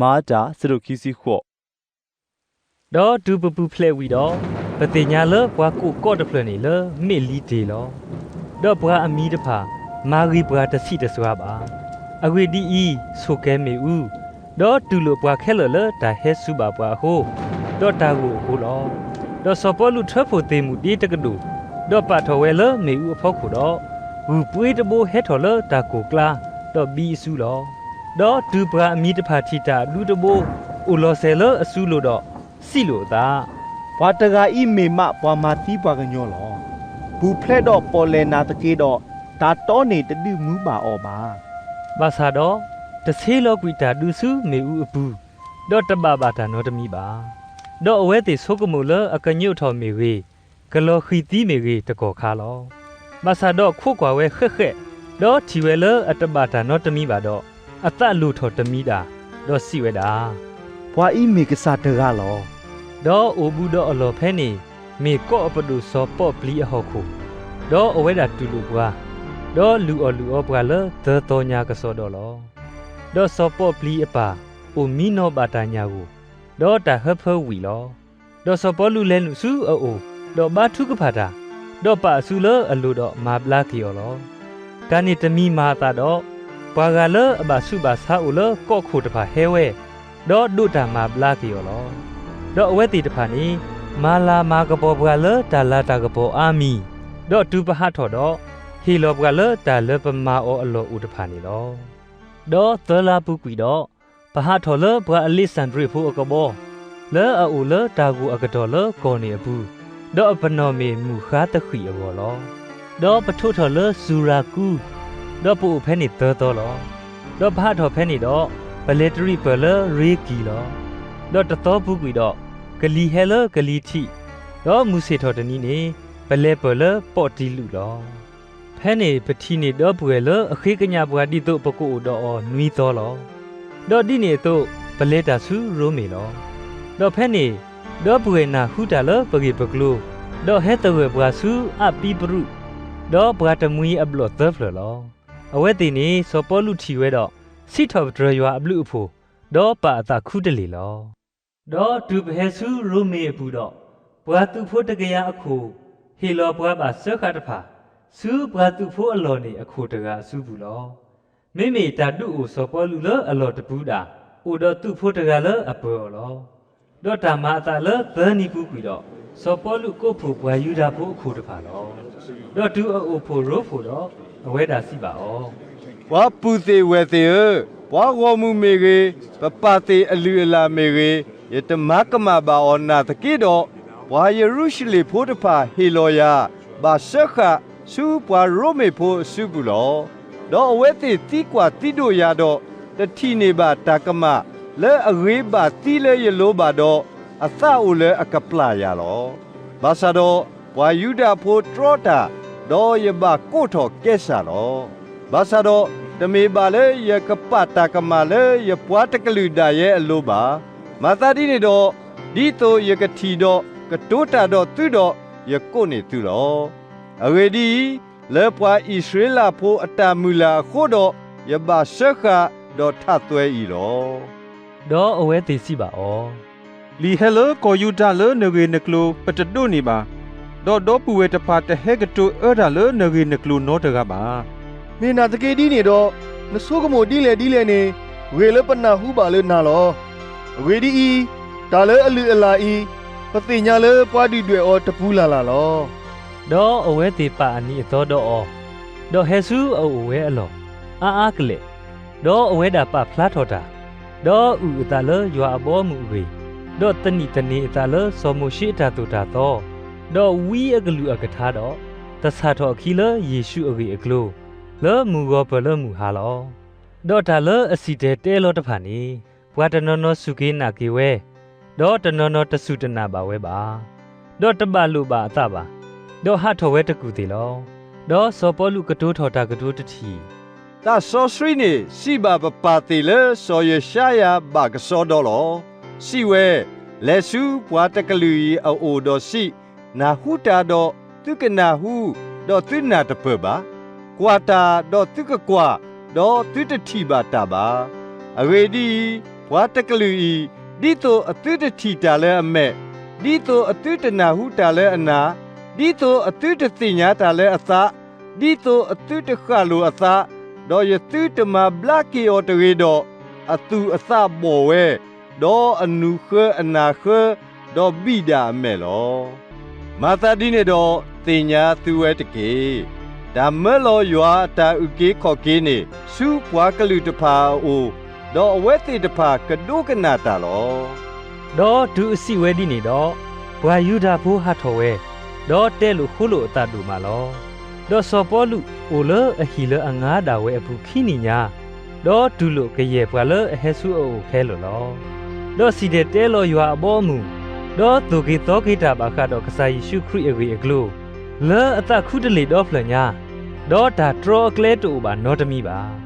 မၤအတၢ် ဆၢဒိၣ်ခံဆံဃိး. ဒီးတုၤပပူၤဖျဲးဝံၤဒီး, ပသ့ၣ်ညါလၢပှၤကိးကီးတဖျၢၣ်န့ၣ်လၢမ့ၢ်လံတ့ၢ်လီၤ. ဒီးပှၤအမံၤတဖၣ် မၤဂ့ၤပှၤတဆံးတစှၤဘၣ်. အဂ့ၢ်ဒ်အံၤ, ဆိၣ်ကဲၤမ့ၣ်အူ, ဒီးတူၢ်လိာ်ပှၤခဲလၢာ်လၢတၢ်ဟဲစူၤဘၣ်ပှၤအဃိ, ဒီးတၢ်ဂိၢ်အဃိလီၤ. ဒီးစီၤပီလူးထၢဖှိၣ်သ့ၣ်မုၢ်ဒ့တကဒိၣ်, ဒီးပာ်ထီၣ်ဝဲလၢမ့ၣ်အူအဖီခိၣ်ဒီး, ဂုၢ်ပှ့ၤတဘိဟဲထီၣ်လၢတၢ်ကိၢ်ကျါ, ဒီးဘံအစုလီၤ. ဒီးတုၤပှၤအမံၤတဖၣ်ထံၣ်တၢ်အဒူတဘိ, အိၣ်လီၤစဲၤလၢအစုလိၤဒီး, စံးလိာ်အသး, ပှၤတဂၤအံၤမ့ၢ်မးပှၤမၤသံပှၤကညီလီၤ. ပူၤဖျဲးဒီးပီၣ်လဲၣ်နၤသက့ဒီး, တၢ်တီန့ၣ်တဒုးမူဘၣ်အီၤဘၣ်. ဘၣ်ဆၣ်ဒီး, တဆ့လီၤကွံာ်တၢ်ဒုးဆူမ့ၣ်အူအပူၤ, ဒီးတဘၣ်ဘၣ်တၢ်နီတမံၤဘၣ်. ဒီးအဝဲသ့ၣ်ဆိကမိၣ်လၢအကညိးထီၣ်မ့ၢ်ဂ့ၤ, ကလီၤဃံၤသံမ့ၢ်ဂ့ၤတကီၢ်ခါလီၤ. ဘၣ်ဆၣ်ဒီးခိးကွၢ်ဝဲဃဲးဃဲး, ဒီးထံၣ်ဝဲလၢအတဘၣ်တၢ်နီတမံၤဘၣ်ဒီး, အသးလိၣ်ထီၣ်တမံၤဒၣ်, ဒီးစံးဝဲဒၣ်, ပှၤအံၤမ့ၢ်ကစၢ်တဂၤလီၤ. ဒီးအိၣ်ဘူးဒီးအလီၢ်ဖဲန့ၣ်, မ့ၢ်ကီးအပဒိၣ်စီၤပီၣ်ပျံၤအဟီၣ်ခိၣ်, ဒီးအဝဲဒၣ်တူၢ်လိာ်ပှၤ, ဒီးလုၢ်အီၣ်လုၢ်အီပှၤလၢသၢသီညါကစီဒီလီၤ. ဒီးစီၤပီၣ်ပျံၤအပၢ်အိၣ်မံနီၤဘၣ်တၢ်ညၣ်ဂိၢ်, ဒီးတၢ်ဟၢဖၢဝံၣ်လီၤ. ဒီးစီၤပီလူးလဲၤနုာ်ဆူအအိၣ်, ဒီးဘါထုကဖၣ်တၢ်, ဒီးပာ်အစုလၢအလိၤဒီးမၤဘျါက့ၤအီၤလီၤ. တၢ်န့ၣ်တမံၤမၤအသးဒီး, ပှၤဂၤလၢအဘၣ်ဆူးဘၣ်ဆါအိၣ်လၢကီးခိၣ်တဖၣ်ဟဲဝဲ, ဒီးဒိးတၢ်မၤဘျါက့ၤအီၤလီၤ. ဒီးအဝဲသ့ၣ်တဖၣ်န့ၣ်, မၤလၤမၤကပီၤပှၤလၢတၢ်လၤတၢ်ကပီၤအါမံၤ, ဒီးတုၤပဟးထီၣ်ဒီး, ဟ့ၣ်လီၤပှၤလၢတၢ်လၢပမၤအီၤအလီၢ်အိၣ်တဖၣ်န့ၣ်လီၤ. ဒီးသၢလါပူၤကွံာ်ဒီး, ပဟးထီၣ်လၢပှၤအလ့းစၤဒြ့းဖိအကဘီ, လၢအအိၣ်လၢတၢ်ဂိၢ်အကတီၢ်လၢကီၢ်န့ၣ်အပူၤ, ဒီးအပနီၣ်မ့ၢ်မုၢ်ဃါသဃံးအဂီၢ်လီၤ. ဒီးပထိးထီၣ်လၢစူၤရၤကူ, ဒီးပအိၣ်ဖဲန့ၣ်သၢသီလီၤ. ဒီးပဟးထီၣ်ဖဲန့ၣ်ဒီး, ပလဲၤတရံးပၢၢ်လၢရ့ကံၤလီၤ. ဒီးတသီပူၤကွံာ်ဒီး, ကလံၤဟဲလၢကလံၤထံး, ဒီးမုၢ်ဆ့ၣ်ထီၣ်တနံၤန့ၣ်, ပလဲၤပၢၢ်လၢပီးတံလူးလီၤ. ဖဲန့ၣ်ပထံၣ်န့ၢ်ဒီပုၢ်ဝဲၢ်လၢအဃ့ကညးပှၤဒ်သိးပကအိၣ်ဒီးအီၤနွံသီလီၤ. ဒီးဒ်န့ၣ်အသိးပလဲၤတၢ်ဆူရိမ့ၤလီၤ. ဒီးဖဲန့ၣ်, ဒီပုၢ်ဝဲၢ်နၢ်ဟူတၢ်လၢပဂ့ၢ်ပကျိၤ, ဒီးဟဲသဂၢၢ်ပှၤဆူအးပံပရူး, ဒီးပှၤတမှံၤအဘျီၣ်သၢဖျၢၣ်လီၤ. အဝဲသ့ၣ်န့ၣ်စီၤပီလူးထံၣ်ဝဲဒီး, စံးထီၣ်ပတြၢၤယွၤအဘျုးအဖှိၣ်, ဒီးပာ်အသးခူတလ့ၢ်လီၤ. ဒီးတုၤပဟဲဆူရိမ့ၤအပူၤဒီး, ပှၤသုးဖိတကယၤအခိၣ်, ဟ့ၣ်လီၤပှၤဘၣ်စၢဃာ်တဖၣ်, ဆူပှၤသုးဖိအလီၢ်န့ၣ်အခိၣ်တဂၤအစုပူၤလီၤ. မ့မ့ၢ်တၢ်ဒုးအိၣ်စီၤပီလူးလၢအလီၢ်တပူၤဒၣ်, အိၣ်ဒီးသုးဖိတဂၤလၢအပၢၤအီၤလီၤ. ဒီးတၢ်မၤအသးလၢသၢနံၤပူၤကွံာ်ဒီး, စီၤပီလူးကိးဖှိၣ်ပှၤယူဒၤဖိအခိၣ်တဖၣ်လီၤ. ဒီးတုၤအအိၣ်ဖှိၣ်ရိဖှိၣ်ဒီး, အဝဲဒၣ်စံးဘၣ်အီၤ, ပှၤပုၢ်သ့ၣ်ဝဲၢ်သ့ၣ်ဧၢ, ပှၤဂီၢ်မုၢ်မ့ၢ်ဂ့ၤ, ပပၢ်သ့ၣ်အလုၢ်အလၢ်မ့ၢ်ဂ့ၤ, ယတမၤကမၣ်ဘၣ်အီၤနာ်သက့ဒီး, ပှၤယရူၤၡလ့ၣ်ဖိတဖၣ်ဟ့ၣ်လီၤယၤ, ဘၣ်စၢဃာ်ဆူပှၤရိမ့ၤဖိအစုပူၤလီၤ. ဒီးအဝဲသ့ၣ်သံကွၢ်သံဒိးယၤဒီး, တထံၣ်န့ၢ်ဘၣ်တၢ်ကမၣ်လၢအဂ့ၤဘၣ်သံလၢယလိၤဘၣ်ဒီး, အသးအိၣ်လၢအကပျၢ်ယၤလီၤ. ဘၣ်ဆၣ်ဒီးပှၤယူဒၤဖိတြီတၢ်, ဒီးယဘၣ်ကိးထီၣ်ကဲစၢ်လီၤ. ဘၣ်ဆၣ်ဒီး, တမ့ၢ်ဘၣ်လၢယကပာ်တၢ်ကမၣ်လၢယပှၤတကလုာ်ဒၣ်ယဲအလိၤဘၣ်. မၤသးဒ်န့ၣ်ဒီး, ဒ်သိးယကထံၣ်ဒီးကတိၤတၢ်ဒီးသုဒီး, ယကိးန့ၢ်သုလီၤ. အဂ့ၢ်ဒ်အံၤ, လၢပှၤအံၣ်စရ့လးဖိအတၢ်မုၢ်လၢ်အဃိဒီး, ယဘၣ်စၢဃာ်ဒီးထးသွဲအံၤလီၤ. ဒီးအဝဲသ့ၣ်စံးဘၣ်အီၤ, လံာ်ဟဲလၢကီၢ်ယူဒၤလၢနဂ့ၢ်နကျိၤပတဒိးန့ၢ်ဘၣ်, ဒီးဒီပုၢ်ဝဲၢ်တဖၣ်တဟဲကတိၤအၢတၢ်လၢနဂ့ၢ်နကျိၤနီတဂၤဘၣ်. မ့ၢ်နာ်သက့ဒ်န့ၣ်ဒီး, နဆိကမိၣ်ဒ်လဲၣ်ဒ်လဲၣ်န့ၣ်, ဂ့ၢ်လၢပနၢ်ဟူဘၣ်လၢနၤလီၤ. အဂ့ၢ်ဒ်အံၤ, တၢ်လၢအလုၢ်အလၢ်အံၤ, ပသ့ၣ်ညါလၢပှၤဒုၣ်ဒွဲၣ်အီၤတပူၤလၢ်လၢ်လီၤ. ဒီးအဝဲသ့ၣ်ပာ်အနံၤအသီဒီးအီၤ, ဒီးဟဲဆူအအိၣ်ဝဲအလီၢ်, အါအါကလဲာ်, ဒီးအဝဲဒၣ်ပာ်ဖျါထီၣ်တၢ်, ဒီးအုၣ်အသးလၢယွၤအဘီအမုၢ်အဂ့ၢ်, ဒီးသနံၣ်သန့ၤအသးလၢစီၤမိၤၡ့အတၢ်သိၣ်တၢ်သီ, ဒီးဝံအကလုၢ်အကထါဒီး, သဆၣ်ထီၣ်အခံလၢယ့ၣ်ၡူးအဂ့ၢ်အကျိၤ, လၢမုၢ်ဂီၤပၢၢ်လၢမုၢ်ဟါလီၤ. ဒီးတၢ်လၢအစံၣ်တဲၤတဲလီၤတဖၣ်န့ၣ်, ပှၤတနီၤနီၤစူၢ်က့ၤနာ်က့ၤဝဲ, ဒီးတနီၤနီၤတစူၢ်တနာ်ဘၣ်ဝဲဘၣ်. ဒီးတဘၣ်လိၣ်ဘၣ်အသးဘၣ်, ဒီးဟးထီၣ်ဝဲတကူၢ်သ့ၣ်လီၤ. ဒီးစီၤပီလူးကတိၤထီၣ်တၢ်ကတိၤတထံၣ်, သးစီဆှံန့ၣ်စံးဘၣ်ပပၢ်သ့ၣ်လၢစီၤယၡါယၤဘၣ်ကစီဒီလီၤ. စံးဝဲ, လဲၤဆူပှၤတကလုာ်အံၤအအိၣ်ဒီးစံး, နၢ်ဟူတၢ်ဒီးသုကနၢ်ဟူ, ဒီးသုနၢ်တပၢၢ်ဘၣ်. ကွၢ်တၢ်ဒီးသုကကွၢ်, ဒီးသုတထံၣ်ဘၣ်တၢ်ဘၣ်. အဂ့ၢ်ဒ်အံၤ, ပှၤတကလုာ်အံၤ, ဒ်သိးအသုတထံၣ်တၢ်လၢအမဲာ်, ဒ်သိးအသုတနၢ်ဟူတၢ်လၢအနၢ်, ဒ်သိးအသုတသ့ၣ်ညါတၢ်လၢအသး, ဒ်သိးအသုတဃၣ်လိာ်အသး, ဒီးယသုတမၤဘျါက့ၤအီၤတဂ့ၤဒီး, အသူၣ်အသးဘီၣ်ဝဲ, ဒီးအနူၤဃၢအနၢ်ဃၢ, ဒီးဘံၣ်ဒၣ်အမဲာ်လီၤ. မၤသးဒ်န့ၣ်ဒီး, သ့ၣ်ညါသုဝဲတက့ၢ်. တၢ်မၢလီၤယွၤအတၢ်အုၣ်က့ၤခီၣ်က့ၤန့ၣ် ဆူပှၤကလုာ်တဖၣ်အအိၣ်, ဒီးအဝဲသ့ၣ်တဖၣ်ကဒိကနၣ်တၢ်လီၤ. ဒီးတုၤအစံးဝဲဒ်န့ၣ်ဒီး, ပှၤယူဒၤဖိဟးထီၣ်ဝဲ, ဒီးတဲလိာ်ဃိလိာ်အသးဒိၣ်မးလီၤ. ဒီးစီၤပီလူးအိၣ်လၢအဟံၣ်လၢအငါဒၣ်ဝဲအပူၤခံနံၣ်ညါ, ဒီးတူၢ်လိာ်ကယဲၢ်ပှၤလၢအဟဲဆူအအိၣ်ခဲလၢာ်လီၤ. ဒီးစံၣ်တဲၤတဲလီၤယွၤအဘီအမုၢ်, ဒီးသိၣ်က့ၤသီက့ၤတၢ်ဘၣ်ဃးဒီးကစၢ်ယ့ၣ်ၡူးခရံာ်အဂ့ၢ်အကျိၤ, လၢအသးခူတလ့ၢ်ဒီဖျၢၣ်ညါ, ဒီးတၢ်တြီအကျဲတအိၣ်ဘၣ်နီတမံၤဘၣ်.